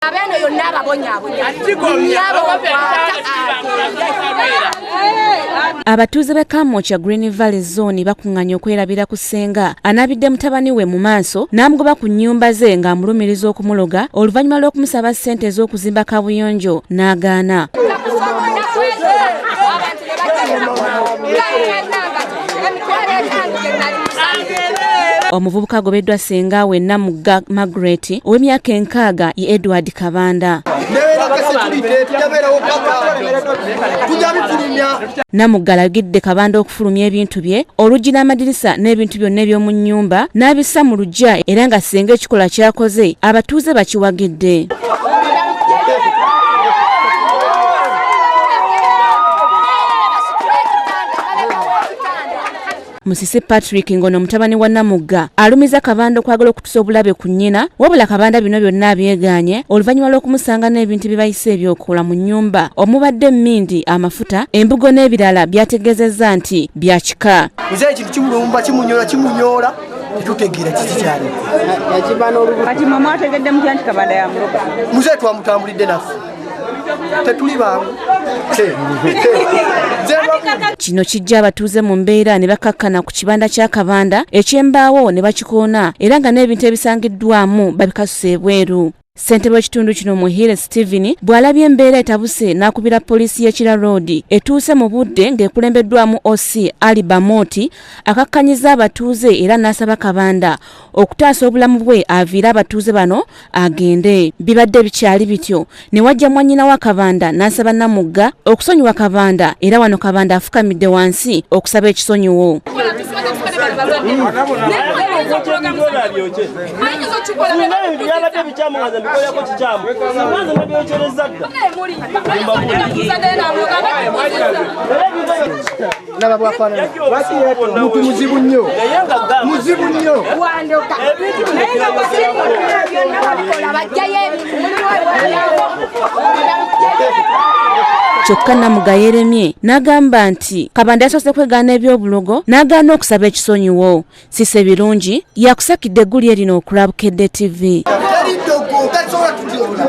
Abeeno yonna ababonyabonya nyabo kwata agende. Abatuuze b'e Kamwokya Green Valley Zone bakuŋŋaanye okwerabira ku ssenga anaabidde mutabani we mu maaso n'amugoba ku nnyumba ze ng'amulumiriza okumuloga oluvannyuma lw'okumusaba ssente ez'okuzimba kabuyonjo n'agaana. Omuvubuka agobeddwa ssenga we Namugga Margaret ow'emyaka 60 ye Edward Kabanda. Namugga alagidde Kabanda okufulumya ebintu bye, oluggi n'amadirisa n'ebintu byonna eby'omu nnyumba n'abissa mu luggya era nga ssenga ekikolwa ky'akoze abatuuze bakiwagidde. Musisi Patrick ng'ono mutabani wa Namugga alumiza Kabanda okwagala okutusa obulabe ku nnyina, wabula Kabanda bino byonna abyegaanye oluvannyuma lw'okumusanga n'ebintu bye bayise ebyokola mu nnyumba omubadde emmindi, amafuta, embugo n'ebirala by'ategeezezza nti bya kika. Nze ekintu kimulumba, kimunyoola, kimunyoola, tetutegeera kiki kyali. Kati mwe mwategedde mutya nti Kabanda yamuloga? Muzeeyi twamutambulidde naffe. Tetuli bangu. Kino kijja abatuuze mu mbeera ne bakakkana ku kibanda kya Kabanda eky'embaawo ne bakikoona era nga n'ebintu ebisangiddwamu babikasusa ebweru. Ssentebe w'ekitundu kino Muhire Steven bw'alabye embeera etabuse n'akubira poliisi y'e Kira Road etuuse mu budde ng'ekulembeddwamu OC Ali Bamoti akakkanyiza abatuuze era n'asaba Kabanda okutaasa obulamu bwe aviire abatuuze bano agende. Bibadde bikyali bityo ne wajja mwannyina wa Kabanda n'asaba Namugga okusonyiwa Kabanda era wano Kabanda afukamidde wansi okusaba ekisonyiwo. Laba bw'afaanana. Muntu muzibu nnyo. Muzibu nnyo. Kyokka Namugga yeeremye n'agamba nti Kabanda yasoose kwegaana eby'obulogo n'agaana okusaba ekisonyiwo. Sise Birungi yakusakidde eggulire lino okulaba Bukedde TV. Teri ddogo, tasobola tutyola.